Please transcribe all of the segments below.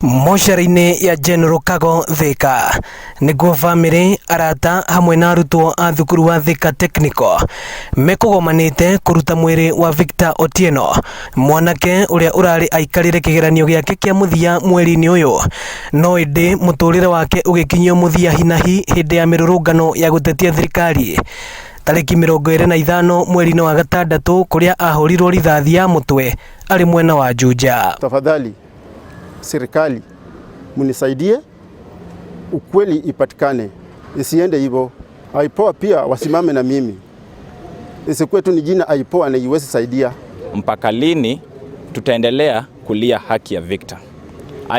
Mocarĩ-inĩ ya General Kago Thika nĩkuo bamĩrĩ, arata hamwe na arutwo a thukuru wa Thika Technical mekũgomanĩte kũruta mwĩrĩ wa Victor Otieno, mwanake ũrĩa ũrarĩ aikarĩre kĩgeranio gĩake kĩa mũthia mweri-inĩ ũyũ, no ĩndĩ mũtũrĩre wake ũgĩkinyio mũthia hinahi hĩndĩ ya mĩrũrũngano ya gũtetia thirikari tarĩki 25 mweri-inĩ wa gatandatũ kũrĩa ahũrirwo rithathi ya mũtwe arĩ mwena wa Juja. Tafadhali serikali munisaidie, ukweli ipatikane, isiende hivyo. IPOA pia wasimame na mimi, isikuwe tu ni jina IPOA na iwezi saidia. Mpaka lini tutaendelea kulia haki ya Victor?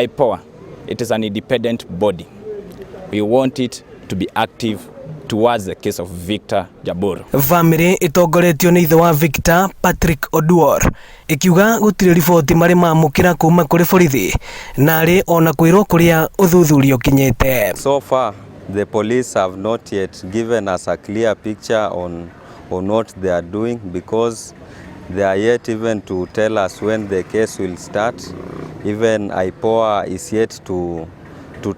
IPOA, it is an independent body. We want it to be active towards the case of Victor Jaboro. Bamĩrĩ ĩtongoretio nĩ ithe wa Victor, Patrick Oduor, ĩkiuga gũtirĩ riboti marĩ mamũkĩra kuma kũrĩ borithi narĩ ona kwĩrwo kũrĩa ũthuthuria ũkinyĩte. So far, the police have not yet given us a clear picture on what they are doing because they are yet even to tell us when the case will start. Even IPOA is yet to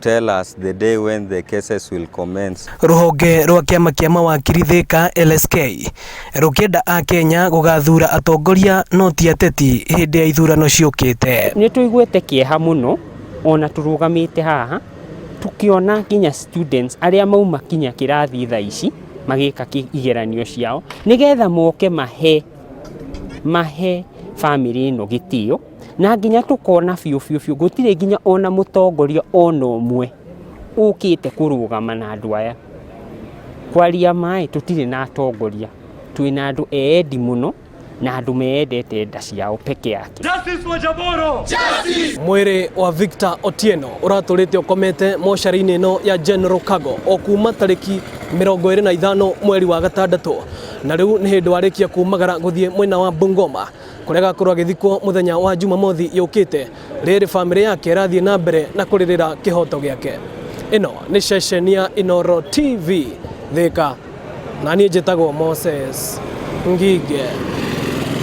tell us the day when the cases will commence. Rũhonge rwa kĩama kĩa mawakiri Thika LSK rũkĩenda akenya gũgathura atongoria no ti ateti hĩndĩ ya ithurano ciũkĩte. Nĩ tũiguĩte kĩeha mũno ona tũrũgamĩte haha tukiona nginya students arĩa mauma kinya kĩrathi thaa ici magĩka igeranio ciao nĩgetha moke mahe bamĩrĩ ĩno gĩtĩo, na nginya tũkona biũ biũ biũ gũtirĩ nginya ona mũtongoria ona ũmwe ũkĩte kũrũgama na andũ aya. Kwaria maĩ, tũtirĩ na atongoria, twĩna andũ eendi mũno na andũ meyendete nda ciao peke yake. Mwĩrĩ wa Victor Otieno ũratũrĩte ũkomete mocarĩ-inĩ ĩno ya General Cargo o kuma tarĩki 25 mweri wa gatandatũ, na rĩu nĩ hĩndĩ warĩkia kumagara gũthiĩ mwena wa Bungoma kũrĩa agakorwo agĩthikwo mũthenya wa Jumamothi yũkĩte. Rĩrĩ bamĩrĩ yake ĩrathiĩ na mbere na kũrĩrĩra kĩhoto gĩake. Ĩno nĩ ceceni ya Inooro TV Thika, na niĩ njĩtagwo Moses Ngige.